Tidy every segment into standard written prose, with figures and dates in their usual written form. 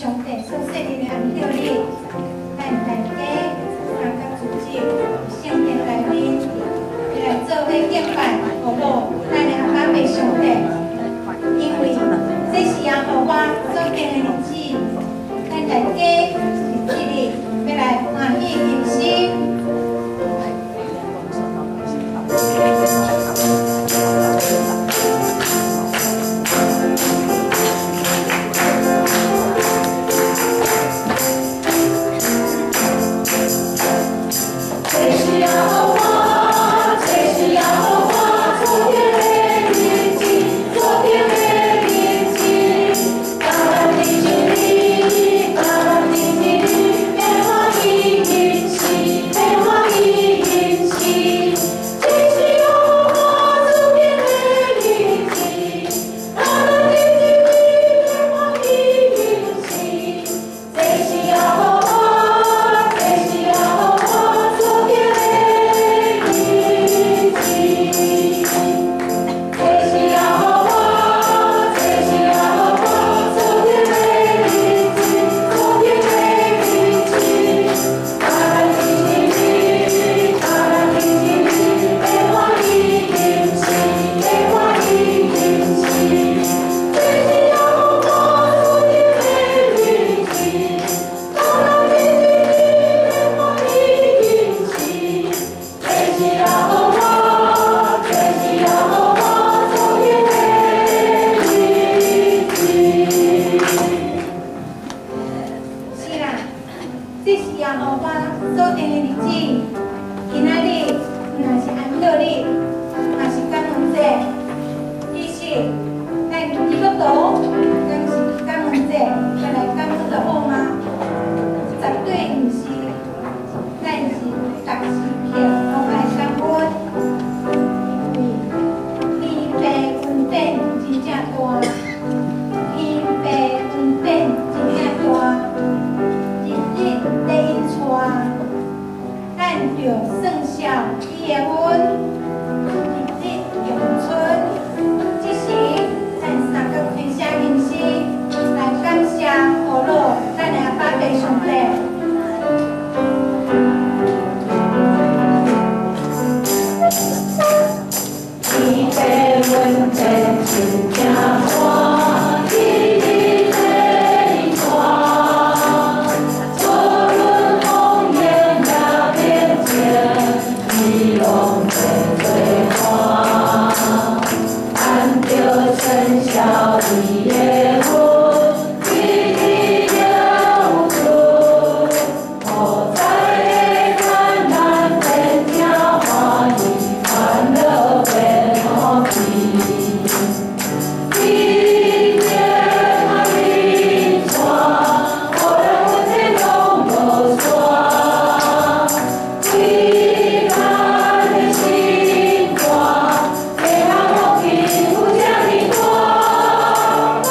上帝所設立的安息日，咱大家三甲主日聖殿內面，來做伙敬拜父母，咱的阿爸父上帝，因為這是耶和華所定的日子，咱大家佇這裡欲來歡喜迎新。這是耶和華所定的日子，今仔日若是安息日，若是感恩節，其實咱基督徒，咱是感恩節，欲來感恩就好嗎？絕對毋是，咱是逐時刻攏愛感恩，因為天父恩典真正大，天父恩典真正大。咱著算數伊的恩，日日永存。這時，咱三個開聲吟詩來感謝父老，咱的阿爸父上帝。天父恩典真正大，日日在帶。算數伊的恩，日日永存。好在艰難變正歡喜，煩惱變好去。天天伊帶，予咱恩典攏無煞。為咱的心肝，這項福氣有這呢大。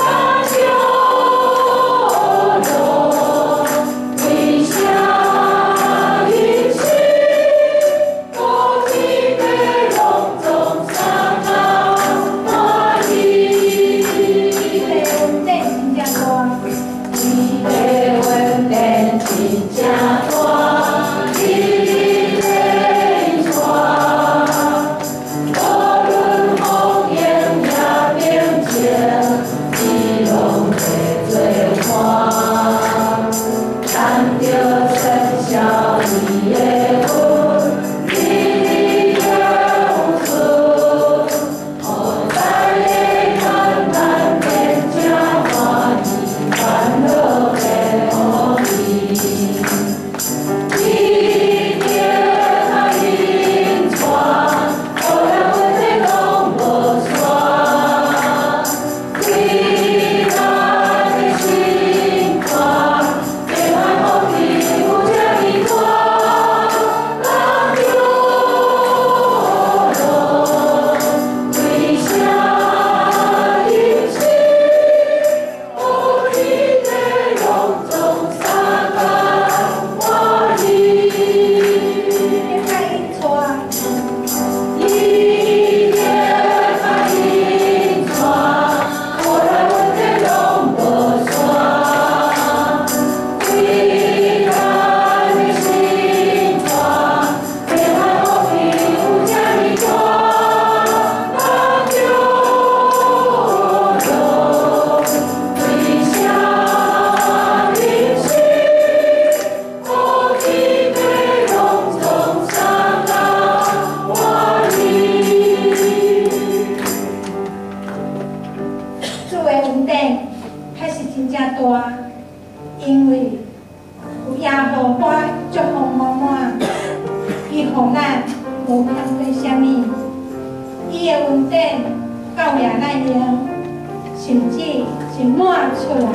典確實真正大，因為有耶和華祝福滿滿，伊予咱無欠過啥物，伊的恩典夠掠咱用，甚至是滿出來。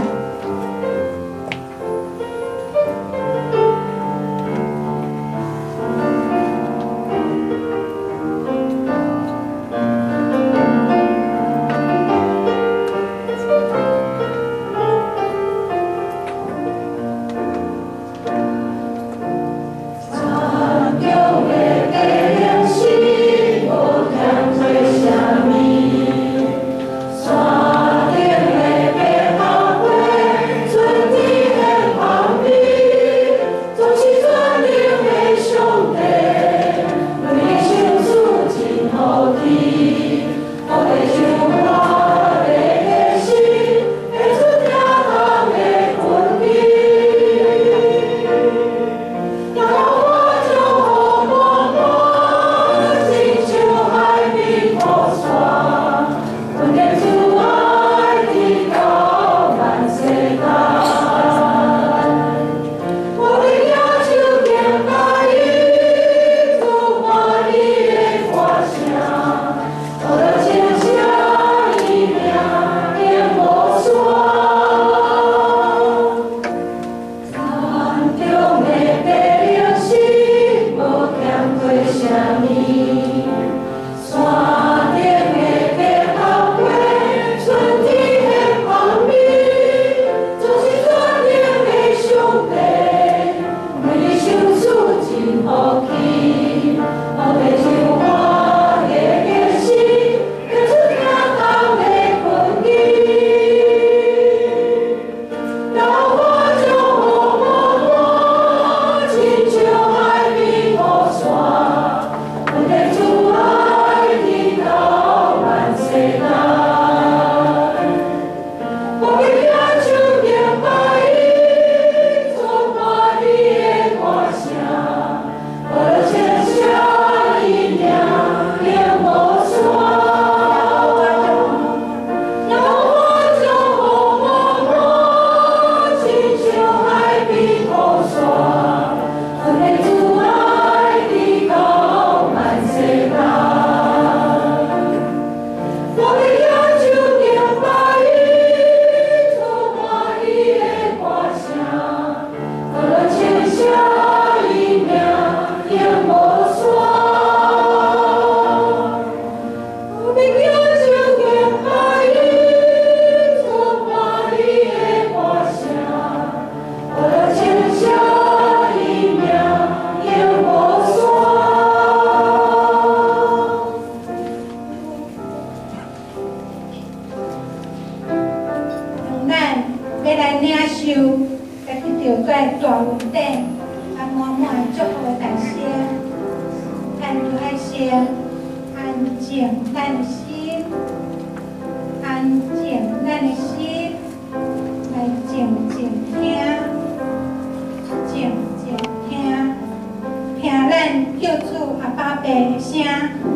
叫主阿爸爸的聲。